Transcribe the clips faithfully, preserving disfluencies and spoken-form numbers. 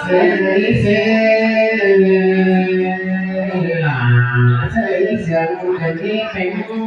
Sới, sới, sới, sới, sới, sới,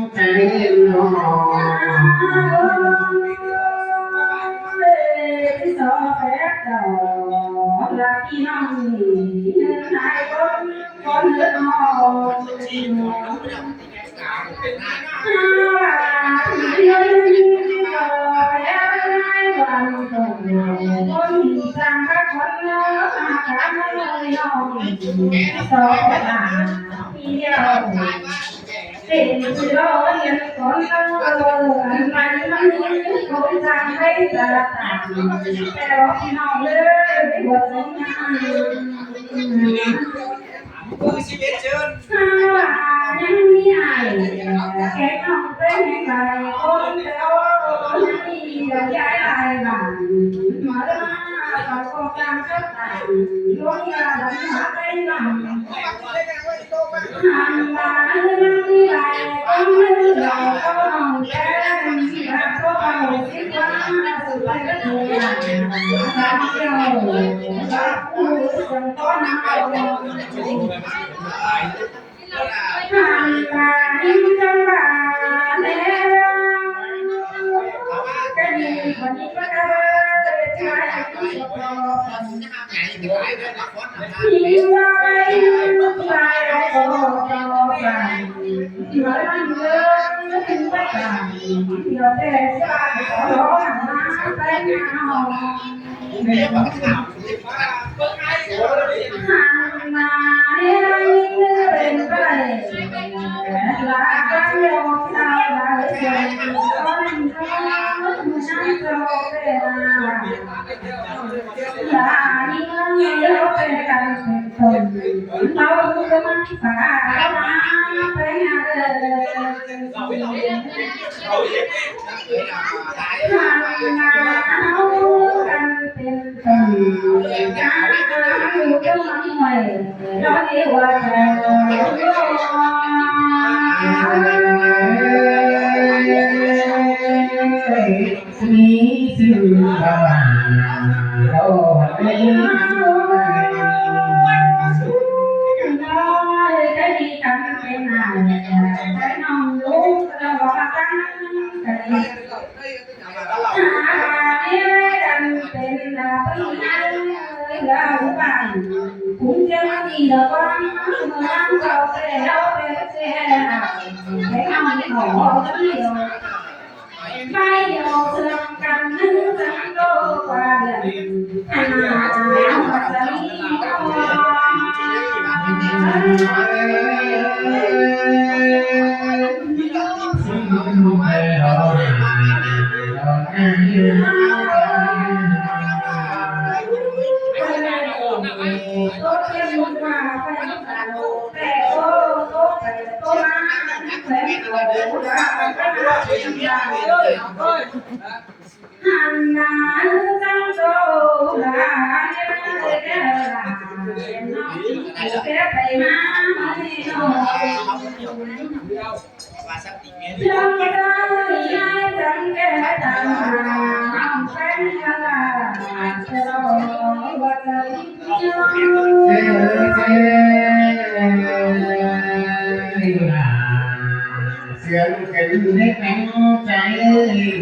Sướng kén nét nắng cháy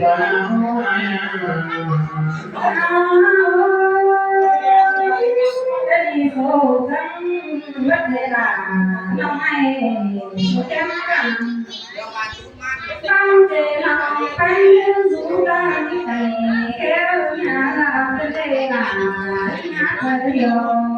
vào ai. Cái gì số sướng bất thế là năm nay số chém cẳng. Tăng thế là bánh rú đang cày kéo nhà là cái đây là nhà thời điều.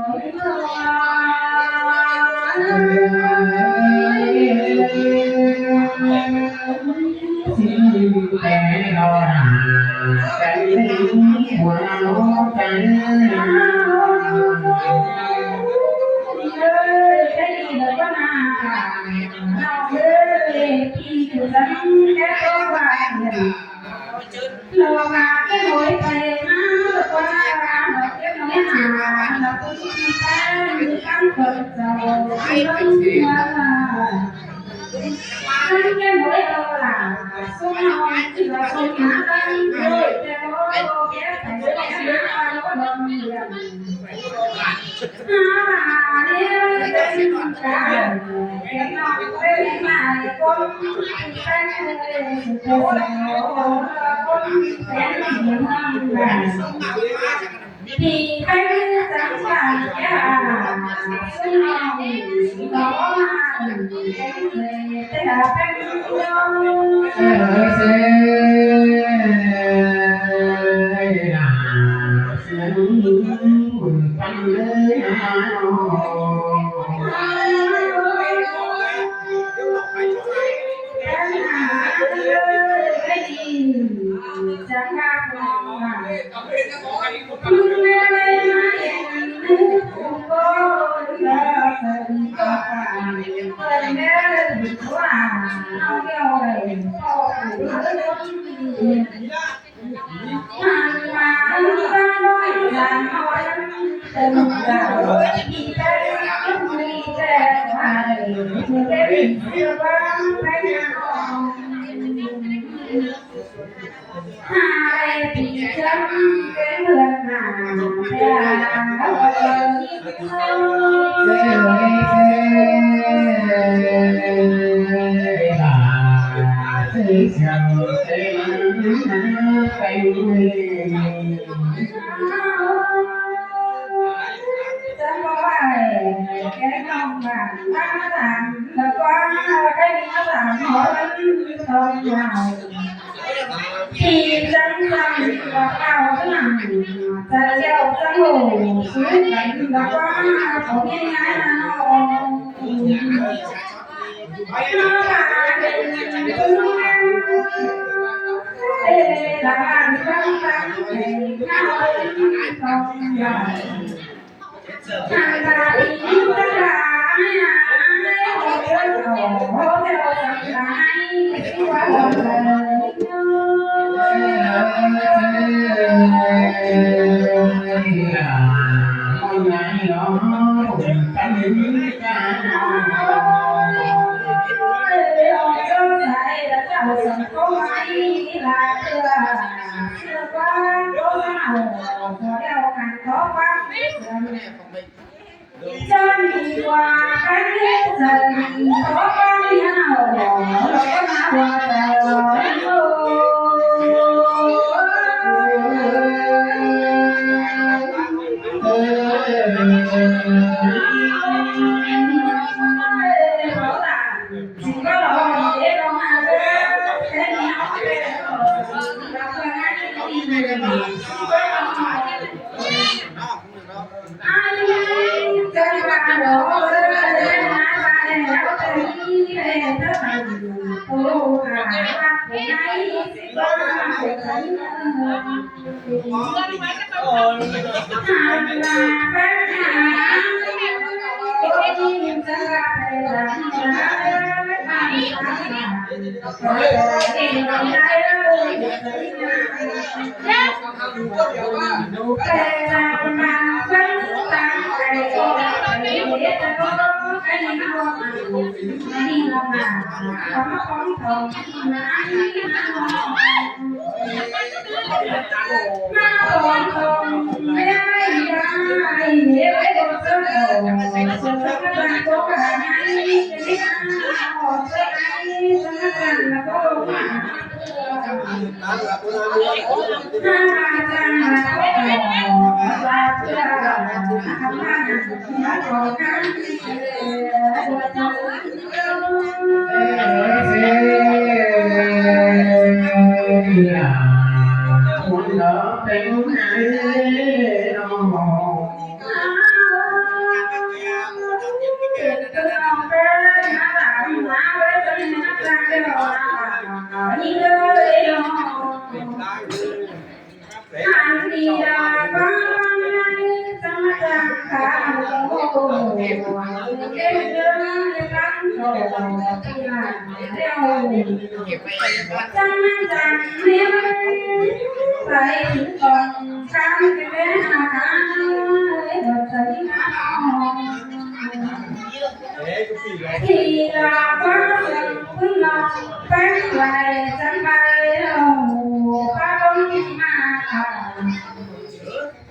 Thì là có sự phấn nộ phép lại sân bay hầu ba bông mà cả.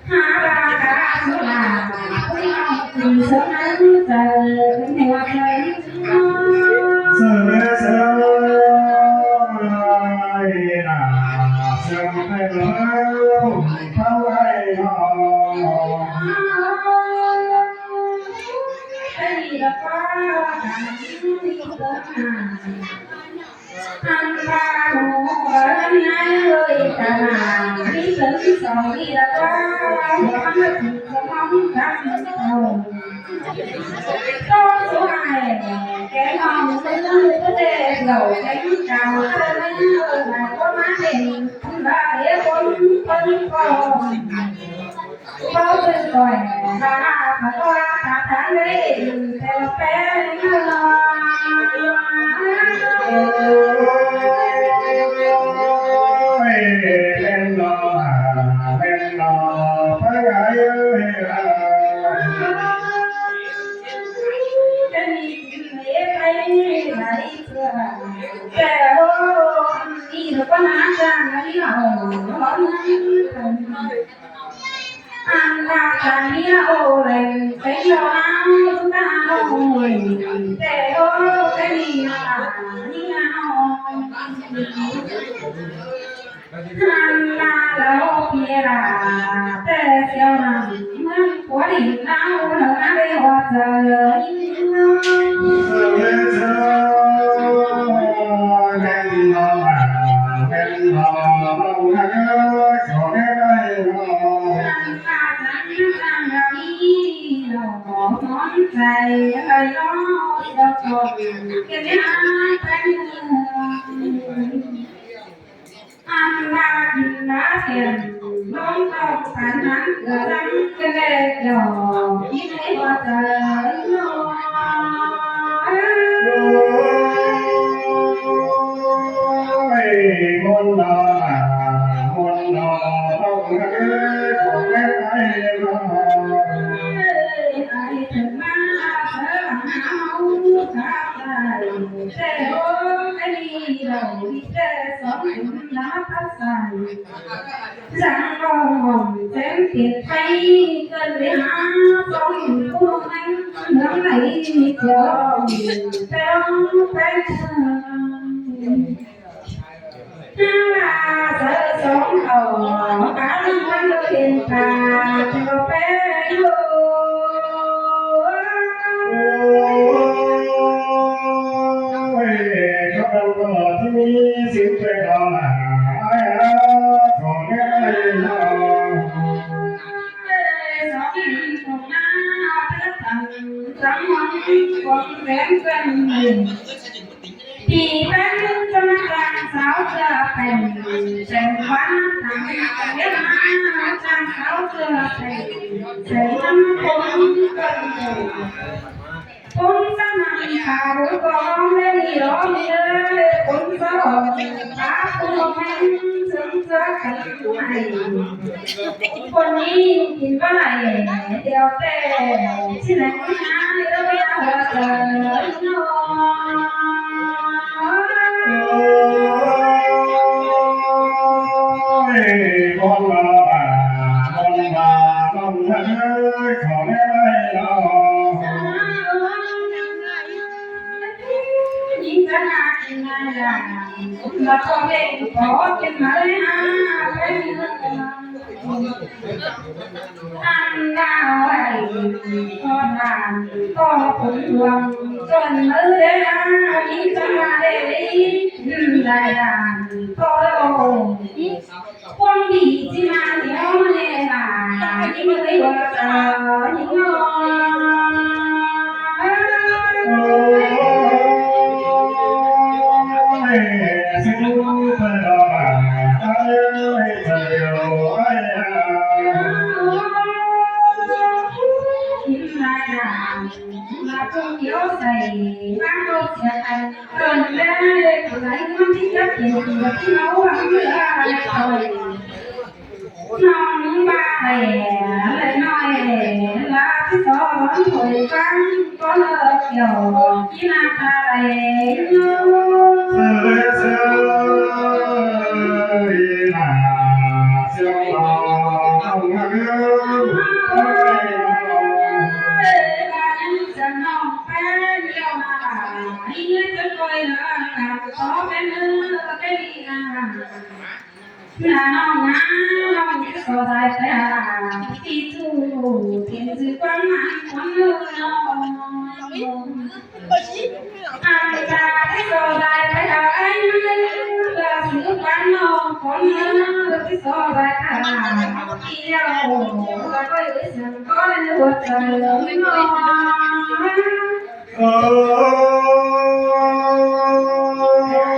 Hà ba cả số là phấn nộ từ sớm đến giờ đến mùa trời. Sớm đến giờ ai là sớm đến giờ không ai lo. Nong ba lẻ lẻ nói là cái số lón thổi vang có lơ kiểu chỉ là ta lẻ nhớ. Sơ lê sơ lê nà siêu lò ông ngư. Ôi, là những chân nong phen nhiều mà, ý nghĩa chân tôi là làm có phen nữa, cái đi là. Nà nong nà nong cái số dài phải à, cái chú, cái chú quán ăn quán nước nong. Ăn ra cái số dài phải à, anh là sự quán nong quán nước, cái số dài phải à, cái leo, là có cái sừng có nước, có sừng nong.